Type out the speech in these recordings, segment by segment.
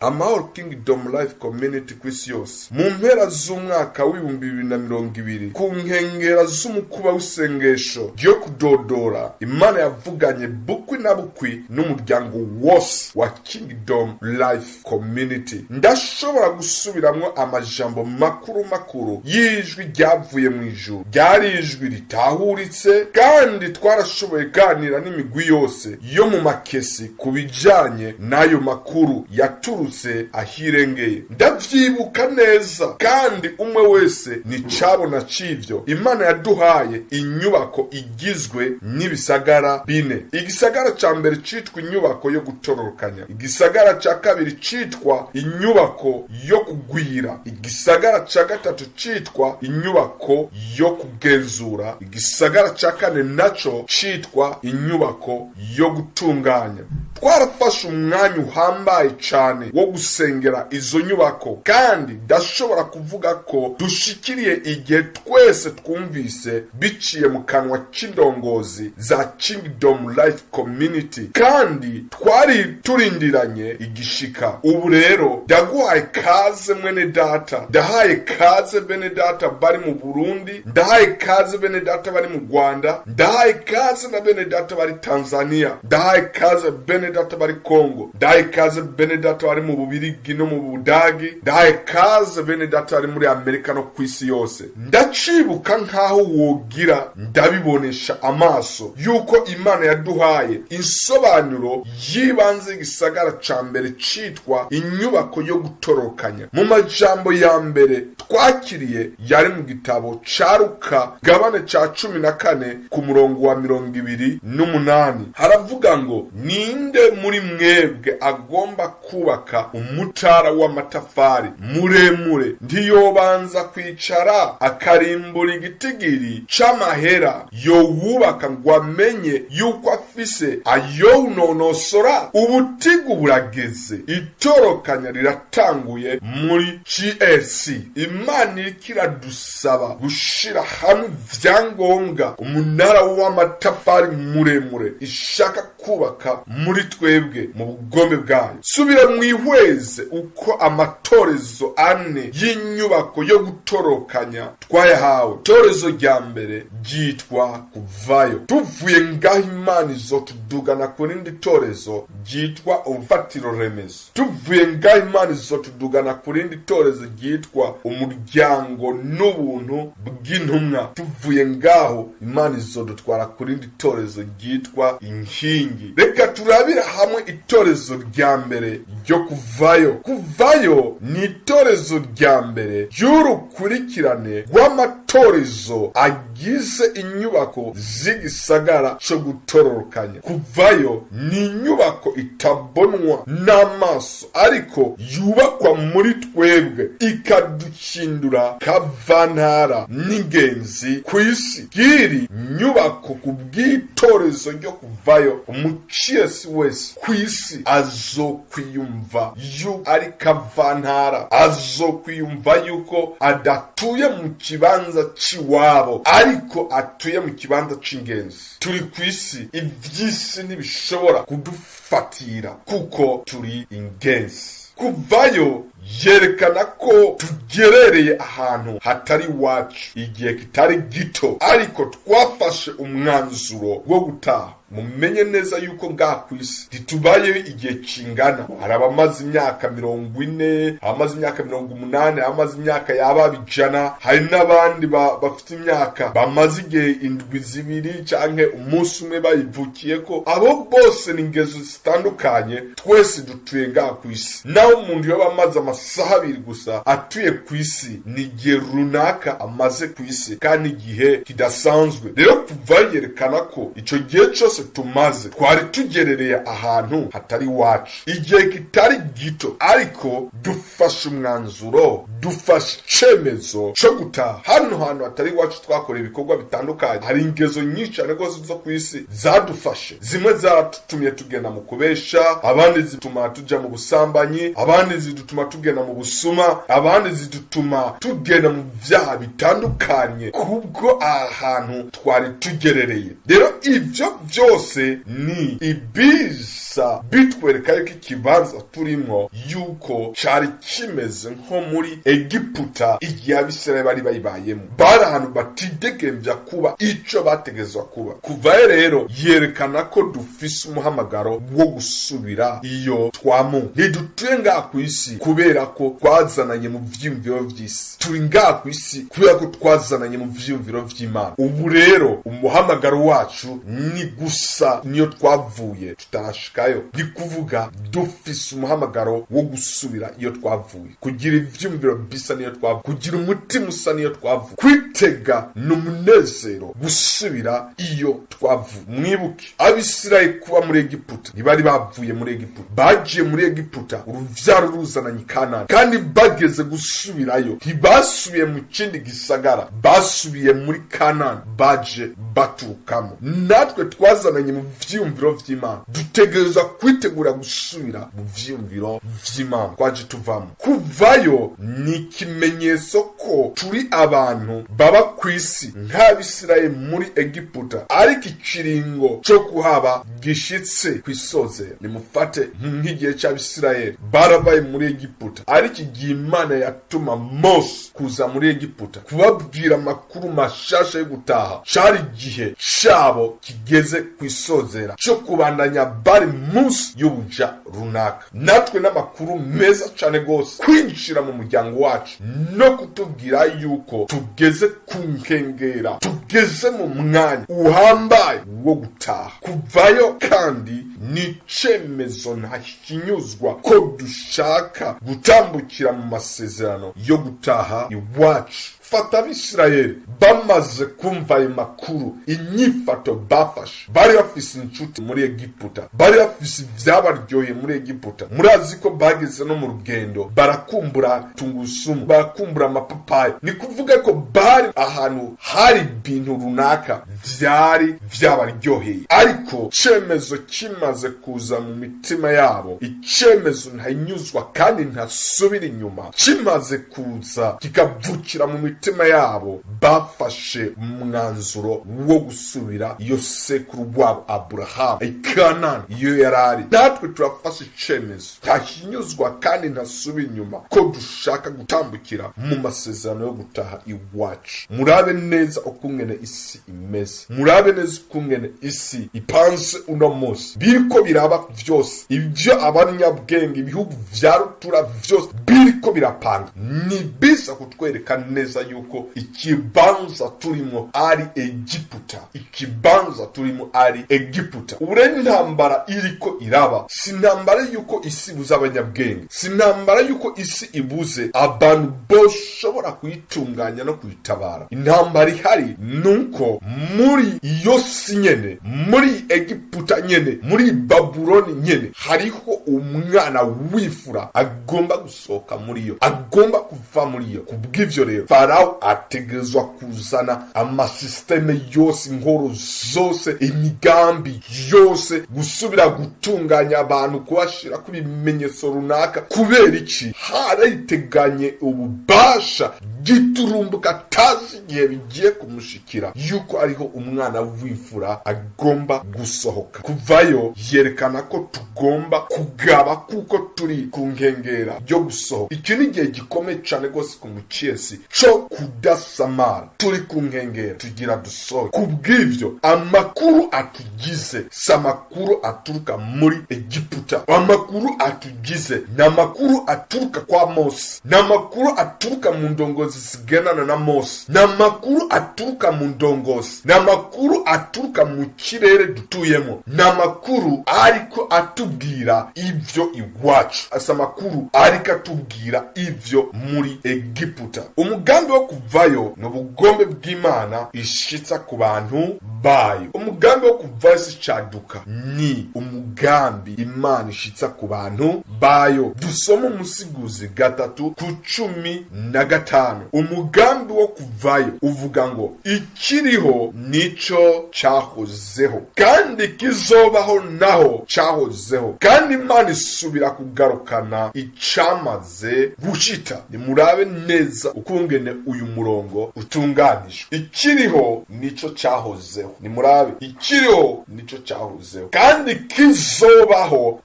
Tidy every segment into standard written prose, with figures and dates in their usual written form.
Amahoro Kingdom Life Community ku isi yose. Mu mpera z'umwaka w'2020, ku nkengera z'umukuba w'isengesho ryo kudodora, Imana yavuganye bukwi na bukwi n'umuryango wose wa Kingdom Life Community. Ndashobora gusubiramwo amajambo makuru makuru y'ijwi ryavuye mu ijuru. Ryari ijwi ritahuritse, kandi twarashoboye kuganira n'imigwi yose yo mu makesi ku bijanye n'ayo makuru yaturutse ahirengeye. Ndavyibuka neza, kandi umwe wese ni cabona c'ivyo. Imana yaduhaye inyubako igizwe n'ibisagara bine. Igisagara ca mbere citwa inyubako yo gutororokanya, igisagara ca kabiri citwa inyubako yo kugwira, igisagara ca gatatu citwa inyubako yo kugenzura, igisagara ca kane naco citwa inyubako yo gutunganya. Twarafashe umwanya uhambaye cane wo gusengera izo nyubako, kandi ndashobora kuvuga ko dushikiriye igihe twese twumvise biciye mu kanwa c'indongozi za Kingdom Life Community, kandi twari turindiranye igishika. Ubu rero ndaguhaye kaze, mwene data. Ndahaye kaze bene data bari mu Burundi, ndahaye kaze bene data bari mu Rwanda, ndahaye kaze na bene data bari Tanzania, ndahaye kaze bene data bari Kongo, ndahaye kaze bene data bari mu Bubirigi no mu Budagi, ndahaye kaze bene data bari muri Amerika no ku isi yose. Ndacibuka nk'aho wogira ndabibonesha amaso yuko Imana yaduhaye insobanuro y'ibanze y'igisagara ca mbere citwa inyubako yo gutorokanya. Mu majambo ya mbere twakiriye yari mu gitabo ca Luka, gabane ca 14, ku murongo wa 28. Haravuga ngo: "Ninde muri mwebwe agomba kubaka umutara w'amatafari muremure, ntiyobanza kwicara akarimbura igitigiri c'amahera yowubaka, ngo amenye yuko afise ayowunonosora?" Ubutigu burageze, itorokanya riratanguye muri GLC. Imana iriko iradusaba gushira hamwe ivyangombwa umunara w'amatafari muremure ishaka kubaka muri twebwe mu bugombe bwayo. Subira mwihweze uko amatorezo ane y'inyubako yo gutorokanya twayahawe. Itorezo rya mbere ryitwa kuvayo. Tuvuye ngaho, Imana izotudugana ku rindi torezo ryitwa urufatiro remezo. Tuvuye ngaho, Imana izotudugana ku rindi torezo ryitwa umuryango n'ubuntu bw'intumwa. Tuvuye ngaho, Imana izodutwara ku rindi torezo ryitwa inkingi. Reka turabira hamwe itorezo rya mbere ryo kuvayo. Kuvayo ni itorezo rya mbere ry'urukurikirane rw'amatorezo agize inyubako z'igisagara co gutororokanya. Kuvayo ni inyubako itabonwa n'amaso, ariko yubakwa muri twebwe, ikaduhindura kavantara n'ingenzi ku isi. Bw'iri nyubako, ku bw'itorezo ryo kuvayo, umuciyesi wese ku isi azokwiyumva yu ari kavantara, azokwiyumva yuko adatuye mu kibanza c'iwabo, ariko atuye mu kibanza c'ingenzi. Turi ku isi, ivy'isi ntibishobora kudufatira kuko turi ingenzi. Kuvayo yerekana ko tugerereye ahantu hatari iwacu igihe kitari gito, ariko twafashe umwanzuro wo gutaha. Mumenye neza yuko ngaha ku isi ntitubayeho igihe kingana. Hari abamaze imyaka 40, abamaze imyaka 80, abamaze imyaka yaba 100. Hari n'abandi bafite imyaka bamaze igihe indwi 2 canke umunsi umwe bayivukiyeko. Abo bose ni ingezo zitandukanye. Twese dutuye ngaha ku isi. Naho umuntu yoba amaze amasaha 2 gusa atuye ku isi, ni igihe runaka amaze ku isi, kandi igihe kidasanzwe. Rero kuva yerekana ko ico gihe cose tumaze twari tugerereye ahantu hatari iwacu igihe kitari gito, ariko dufashe umwanzuro, dufashe icemezo co gutaha hano hantu hatari iwacu. Twakoreye ibikorwa bitandukanye. Hari ingezo nyinshi cyane rwose zo ku isi zadufashe. Zimwe zaratutumye tugenda mu kubesha, abandi zituma tuja mu busambanyi, abandi zidutuma tugenda mu busuma, abandi zidutuma tugenda mu vyaha bitandukanye kubwo aha hantu twari tugerereye. Rero ivyo byose ni ibiza. Bisa bitwereka yuko ikibanza turimwo yuko cari kimeze nko muri Egiputa igihe Abisirayeli bari bayibayemo, bari ahantu batidegemvya kuba ico bategezwa kuba. Kuvayo rero yerekana ko dufise umuhamagaro wo gusubira iyo twamu. Ntidutuye ngaha kw'isi kubera ko twazananye mu vyiyumviro vy'isi, turi ngaha kw'isi kubera ko twazananye mu vyiyumviro vy'Imana. Ubu rero umuhamagaro wacu ni gusa niyo twavuye tutarashikayo, ni kuvuga dufise umuhamagaro wo gusubira iyo twavuye, kugira ivyiyumviro bisa niyo twavuye, kugira umutima usa niyo twavuye, kwitega n'umunezero gusubira iyo twavuye. Mwibuke Abisirayeli kuba muri Egiputa, ntibari bavuye muri Egiputa, bagiye muri Egiputa uruvyaro ruzananye Kanani, kandi bageze gusubirayo ntibasubiye mu kindi gisagara, basubiye muri Kanani baje baturukamo. Natwe twazananye mu vyiyumviro vy'Imana, dutegereza kwitegura gusubira mu vyiyumviro vy'Imana twaje tuvamo. Kuvayo ni ikimenyetso ko turi abantu baba ku isi nk'Abisirayeli muri Egiputa, ariko ikiringo co kuhaba gishitse kw'isozera. Nimufate nk'igihe c'Abisirayeli barabaye muri Egiputa, ariko igihe Imana yatuma Mose kuza muri Egiputa kubabwira amakuru mashasha yo gutaha, cari igihe cabo kigeze kw'isozera co kubandanya bari munsi y'ubuja runaka. Natwe n'amakuru meza cane gose kwinjira mu muryango wacu no kutubwira yuko tugeze ku nkengera, tugeze mu mwanya uhambaye wo gutaha. Kuvayo kandi ni icemezo ntahinyuzwa ko dushaka gutambukira mu masezerano yo gutaha iwacu. Fata Abisirayeli bamaze kumva ayo makuru, inyifato bafashe. Bari bafise inshuti muri Egiputa, bari bafise ivyabaryoheye muri Egiputa. Murazi ko bageze no mu rugendo barakumbura tungurusumu, barakumbura amapapayi. Ni kuvuga ko bari ahantu hari ibintu runaka vyari vyabaryoheye, ariko icemezo kimaze kuza mu mitima yabo, icemezo ntahinyuzwa kandi ntasubira inyuma, kimaze kuza kikavukira mu mitima yabo, bafashe umwanzuro wo gusubira iyo sekuru wabo Aburahamu Ikanani iyo yarari. Natwe turafashe icemezo ntahinyuzwa kandi ntasubira inyuma ko dushaka gutambukira mu masezerano yo gutaha iwacu. Murabe neza ukungene isi imeze, murabe neza ukungene isi ipanze uno munsi, biriko biraba vyose ibyo abanyabwenge ibihugu vya rutura vyose biriko birapanga. Ni biza kutwereka neza yuko ikibanza turimo ari Egiputa, ikibanza turimo ari Egiputa. Ubu intambara iriko iraba si intambara yuko isi ibuze abanyabwenge, si intambara yuko isi ibuze abantu boshobora kuyitunganya no kuyitabara. Intambara ihari nuko muri iyo si nyene, muri Egiputa nyene, muri Babuloni nyene, hariho umwana w'imfura agomba gusohoka muri yo, agomba kuva muri yo. Kubw'ivyo rero Farawo ategerezwa kuzana amasisiteme yose, inkoro zose, imigambi yose, gusubira gutunganya abantu, kubashira ku bimenyetso runaka. Kubera iki? Hariteganye ububasha giturumbuka atazi igihe bigiye kumushikira yuko ariho umwana w'imfura agomba gusohoka. Kuvayo yerekana ko tugomba kugaba kuko turi ku nkengera yo gusohoka. Iki ni igihe gikomeye cyane rwose ku mukiyesi co kudasamara. Turi ku nkengera tugira dusohoke. Kubw'ivyo amakuru atugize si amakuru aturuka muri Egiputa, amakuru atugize ni amakuru aturuka kwa Mose, ni amakuru aturuka mu ndongozi zigenana na Mose, ni amakuru aturuka mu ndongozi, ni amakuru aturuka mu kirere dutuyemo, ni amakuru ariko atubwira ivyo iwacu, asa amakuru ariko atubwira ivyo muri Egiputa. Umugambi wo kuvayo ni ubugombe bw'Imana ishitsa ku bantu bayo. Umugambi wo kuvayo si caduka, ni umugambi Imana ishitsa ku bantu bayo. Dusoma Umusiguzi 3:15. 5, umugambi wo kuvayo uvuga ngo ikiriho nico cyahozeho, kandi kizobaho naho cyahozeho, kandi Imana isubira kugarukana icamaze gushita. Nimurabe neza ukungene uyu murongo utunganijwe. Ikiriho nico cyahozeho, nimurabe, ikiriho nico cyahozeho, kandi kizobaho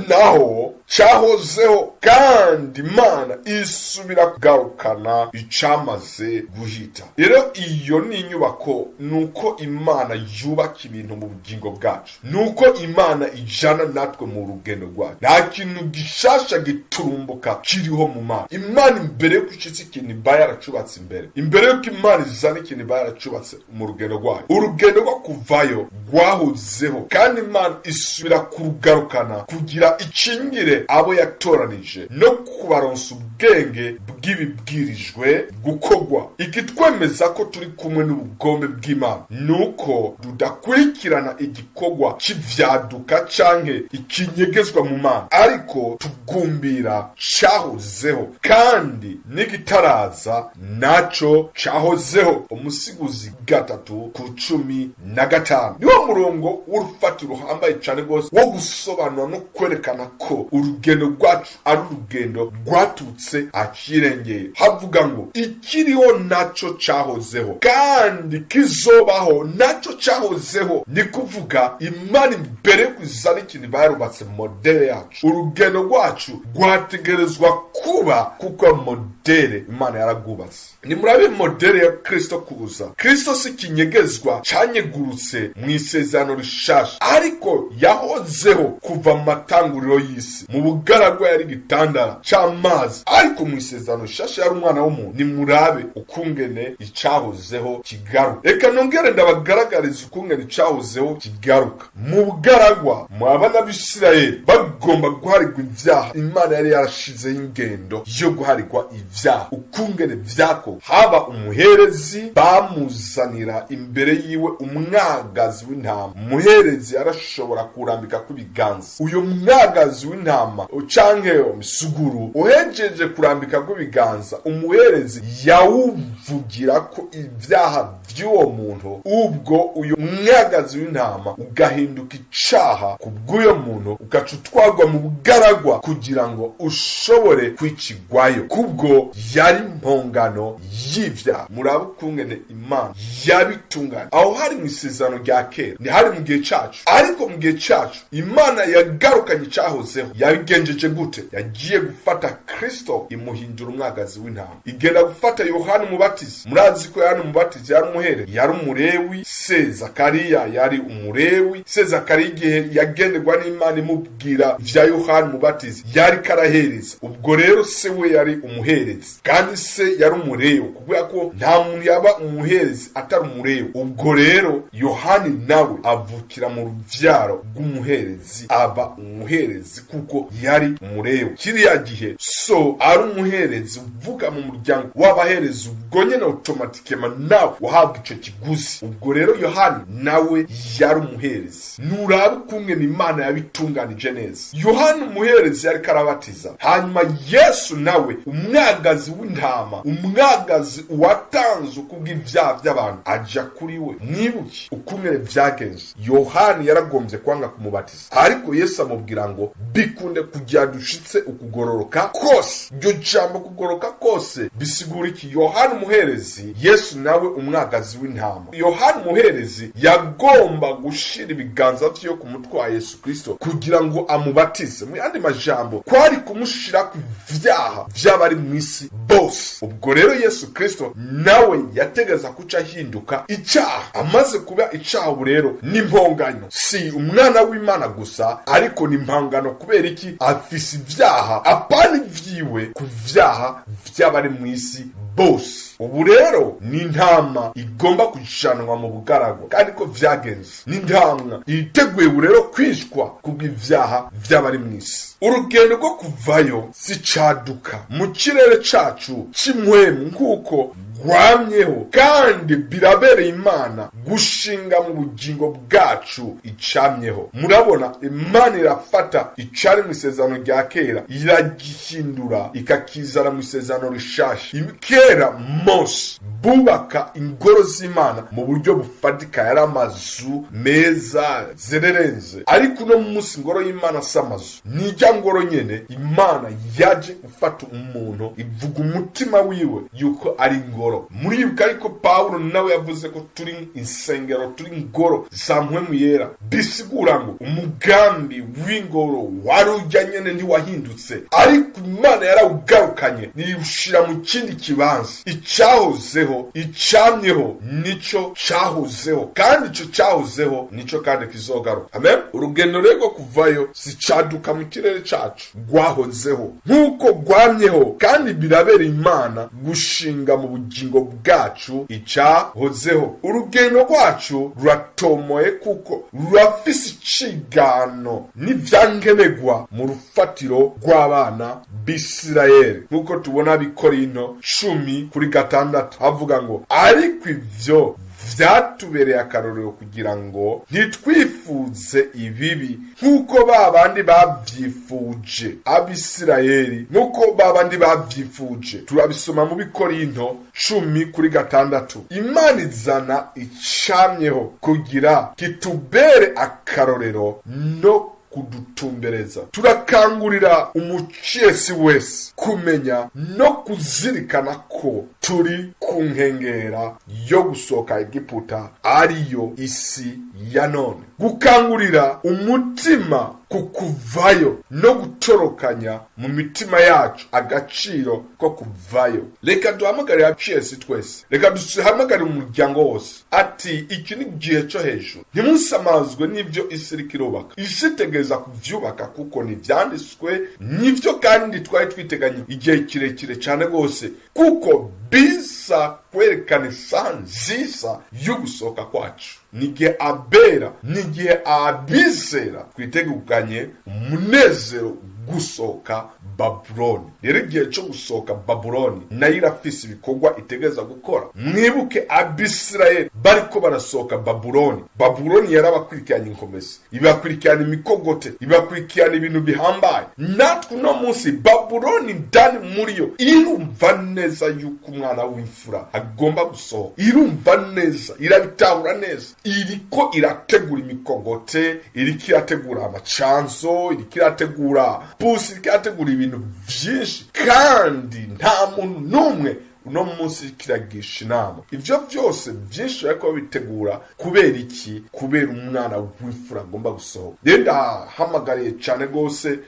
naho cyahozeho, kandi Imana isubira kugarukana icamaze guhita. Rero iyo ni inyubako, nuko Imana yubaka ibintu mu bugingo bwacu, nuko Imana ijana natwe mu rugendo rwacu. Nta kintu gishasha giturumbuka kiriho mu Mana. Imana imbere yo gushitsa ikintu iba yaracubatse imbere, imbere yuko Imana izana ikintu iba yaracubatse mu rugendo rwayo. Urugendo rwo kuvayo rwahozeho, kandi Imana isubira kurugarukana kugira ikingire abo yatoranije no kubaronsa ubwenge bw'ibibwirijwe gukogwa. Ikitwemeza ko turi kumwe n'ubugombe bw'Imana nuko tudakurikirana igikorwa c'ivyaduka canke ikinyegezwa mu Mana, ariko tugumbira cahozeho, kandi n'igitaraza naco cahozeho. Umusiguzi 3:15 niwo murongo w'urufatiro uhambaye cane rwose wo gusobanura no kwerekana ko urugendo rwacu ari urugendo rwatutse ahirengeye. Havuga ngo ikiriho naco cahozeho, kandi kizobaho naco cahozeho. Ni kuvuga Imana imbere yo kuzana ikintu iba yarubatse modèle yacu. Urugendo rwacu rwategerezwa kuba kuko modèle Imana yaragwubatse. Nimurabe modèle ya Kristo kuza. Kristo si ikinyegezwa canyegurutse mu isezerano rishasha, ariko yahozeho kuva mu matanguriro y'isi. Mu bugaragwa yari igitandara c'amazi, ariko mu isezerano rishasha yari umwana w'umuntu. Nimurabe ukungene icahozeho kigaruka. Reka nongere ndabagaragariza ukungene icahozeho kigaruka. Mu bugaragwa, mu abana b'Isirayeli bagomba guharigwa ivyaha, Imana yari yarashizeho ingendo yo guharigwa ivyaha ukungene vyako. Haba umuherezi, bamuzanira imbere yiwe umwagazi w'intama. Umuherezi yarashobora kurambika kw'ibiganza uyu mwagazi w'intama canke misuguru. Uhejeje kurambika kw'ibiganza, umuherezi yawuvugira ko ivyaha vy'uwo muntu. Ubwo uyu mwagazi w'intama ugahinduka icaha ku bw'uyo muntu, ugaca utwagwa mu bugaragwa kugira ngo ushobore kwicigwayo, kubwo yari impongano y'ivyaha. Murabe ukungene Imana yabitunganya. Aho hari mu isezerano rya kera, ntihari mu gihe cacu. Ariko mu gihe cacu Imana yagarukanye icahozeho. Yabigenjeje gute? Yagiye gufata Kristo imuhindura umwagazi w'intama, igenda gufata Yohana Umubatizi. Murazi ko Yohana Umubatizi yari umuhere, yari Umurewi. Se Zakariya yari Umurewi. Se Zakariya igihe yagenderwa n'Imana imubwira ivya Yohana Umubatizi yari karahereza. Ubwo rero se we yari umuherezi, kandi se yari Umurewi, kubera ko nta muntu yaba umuherezi atari Umurewi. Ubwo rero Yohani nawe avukira mu ruvyaro rw'umuherezi, aba umuherezi kuko yari Umurewi. Kiriya gihe so ari umuherezi, uvuga mu muryango w'abaherezi, ubwo nyene automatiquement nawe wahabwa ico kiguzi. Ubwo rero Yohani nawe yari umuherezi. Nurabe ukungene Imana yabitunganije neza. Yohani umuherezi yariko arabatiza, hanyuma Yesu nawe umwagazi w'intama, umwagazi watanzwe kubw'ivyaha by'abantu, aja kuri we. Mwibuke ukungene vyagenze. Yohani yaragombye kwanga kumubatiza, ariko Yesu amubwira ngo bikunde kugira dushitse ukugororoka kose. Iryo jambo kugororoka kose bisigura iki? Yohani umuherezi, Yesu nawe umwagazi w'intama. Yohani umuherezi yagomba gushira ibiganza vyiwe ku mutwe wa Yesu Kristo kugira ngo amubatize. Mu yandi majambo, kwari kumushira ku vyaha vy'abari mu isi bose. Ubwo rero Yesu Kristo nawe yategeza kuca ahinduka icaha. Amaze kuba icaha, ubu rero ni impongano, si umwana w'Imana gusa, ariko ni impongano. Kubera iki? Afise ivyaha, apana ivyiwe, ku vyaha vy'abari mu isi bose. Ubu rero ni intama igomba kujanwa mu bugaragwa, kandi ko vyagenze, ni intama yiteguye ubu rero kwicwa kubw'ivyaha vy'abari mu isi. Urugendo rwo kuvayo si caduka mu kirere cacu c'impwemu nk'uko Rwamyeho, kandi birabereye Imana gushinga mu bugingo bwacu icamyeho. Murabona, Imana irafata icari mu isezerano rya kera, iragihindura, ikakizana mu isezerano rishasha. Kera Mose bubaka ingoro z'Imana mu buryo bufatika, yari amazu meza zererenze. Ariko uno munsi ingoro y'Imana si amazu, nijya ngoro nyene Imana yaje gufata umuntu, ivuga umutima wiwe yuko ari ingoro. Muribuka ariko Pawulo nawe yavuze ko turi insengero, turi ingoro za Mpwemu Yera. Bisigura ngo umugambi w'ingoro wari ujya nyene, ntiwahindutse, ariko Imana yarawugarukanye, niwushira mu kindi kibanza. Icyahozeho, icamyeho, nico cyahozeho, kandi ico cyahozeho nico kandi kizogaruka. Amen. Urugendo rero rwo kuvayo si caduka mu kirere cacu, rwahozeho nk'uko rwamyeho, kandi birabera Imana gushinga mu bugingo bwacu icyahozeho. Urugendo rwacu ruratomoye kuko rurafise icigano n'ivyankenerwa mu rufatiro rw'abana b'Isirayeli, nk'uko tubona Bikorinto 10:6 havuga ngo: "Ariko ivyo vyatubereye akarorero kugira ngo ntitwifuze ibibi nk'uko ba bandi bavyifuje, Abisirayeli, nk'uko ba bandi bavyifuje." Turabisoma mu Bikorinto 10:6. Imana izana icamyeho kugira kitubere akarorero no kudutumbereza. Turakangurira umuciyesi wese kumenya no kuzirikana ko turi ku nkengera yo gusohoka Egiputa, ariyo isi ya none. Gukangurira umutima ku kuvayo no gutorokanya mu mitima yacu agaciro ko kuvayo. Reka duhamagarire abaciyesi twese, reka duhamagarire umuryango wose ati: "Iki ni igihe cyo hejuru." Ntimusamazwe n'ibyo isi iriko irubaka. Isi itegereza kuvyubaka kuko ntivyanditswe nivyo, kandi twari twiteganye igihe kirekire cyane rwose, kuko biza kwerekana isaha nziza yo gusohoka kwacu. N'igihe abera, n'igihe abizera twitegukanye umunezero gusohoka Babuloni. Rero igihe cyo gusohoka Babuloni nayo irafise ibikorwa itegereza gukora. Mwibuke Abisirayeli bariko barasohoka Babuloni. Babuloni yarabakurikiranye inkomezi, ibakurikirana imikogote, ibakurikirana ibintu bihambaye. Natwe uno munsi Babuloni ndani muri yo irumva neza yuko umwana w'imfura agomba gusohoka. Irumva neza, irabitahura neza, iriko irategura imikogote, iriko irategura amacanzo, iriko irategura pusi, iriko irategura ibintu vyinshi, kandi nta muntu n'umwe uno munsi kiragisha inama. Ivyo vyose vyinshi bariko babitegura kubera iki? Kubera umwana w'imfura agomba gusohoka. Rero ndahamagariye cane rwose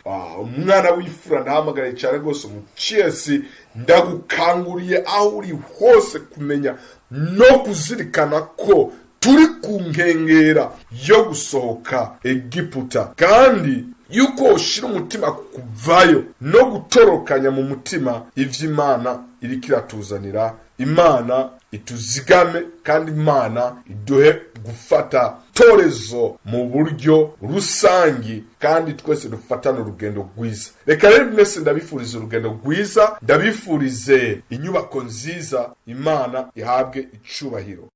umwana w'imfura, ndahamagariye cane rwose umuciyesi, ndagukanguriye aho uri hose kumenya no kuzirikana ko turi ku nkengera yo gusohoka Egiputa, kandi yuko ushira umutima kuvayo no gutorokanya mu mutima ivy'Imana iriko iratuzanira. Imana ituzigame, kandi Imana iduhe gufata torezo mu buryo rusangi, kandi twese dufatane urugendo rwiza. Reka rero mwese ndabifuriza urugendo rwiza, ndabifurize inyubako nziza. Imana ihabwe icubahiro.